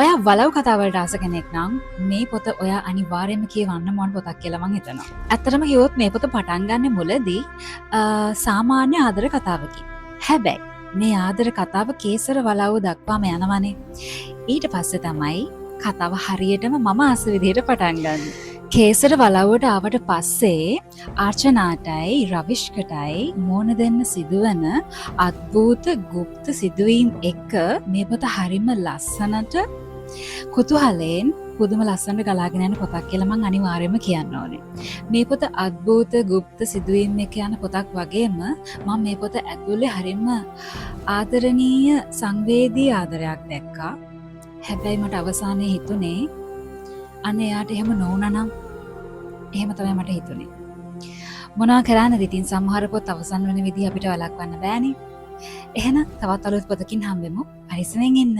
ඔයා වලව් කතාවලට ආස කෙනෙක් නම් මේ පොත ඔයා අනිවාර්යයෙන්ම කියවන්න ඕන පොතක් කියලා මං හිතනවා. ඇත්තටම කිව්වොත් මේ පොත පටන් ගන්න මුලදී සාමාන්‍ය ආදර කතාවකින්. හැබැයි මේ ආදර කතාව කේසර වලව්ව දක්වාම යනවනේ. ඊට පස්සේ තමයි කතාව හරියටම මම ආස විදිහට පටන් ගන්නේ. කේසර වලව්වට ආවට පස්සේ ආර්චනාටයි රවිශ්කටයි මෝන දෙන්න සිදුවන අద్භූත ගුප්ත සිදුවීම් එක්ක මේ පොත හරිම ලස්සනට කුතුහලයෙන් පුදුම ලස්සනට ගලාගෙන යන පොතක් කියලා මං අනිවාර්යයෙන්ම කියන්න ඕනේ. මේ පොත අద్භූත ගුප්ත සිදුවීම් එක්ක යන පොතක් වගේම මම මේ පොත ඇතුලේ හරිම ආදරණීය සංවේදී ආදරයක් දැක්කා. හැබැයි මට අවසානයේ හිතුනේ අනේ එයාට එහෙම නොවුණා නම්, එහෙම තමයි මට හිතුනේ. මොනවා කරන්නද ඉතින්, සමහර පොත් අවසන් වෙන විදිහ අපිට වළක්වන්න බෑනේ. එහෙනම් තවත් අලුත් පොතකින් හම්බෙමු. පරිස්සමෙන් ඉන්න.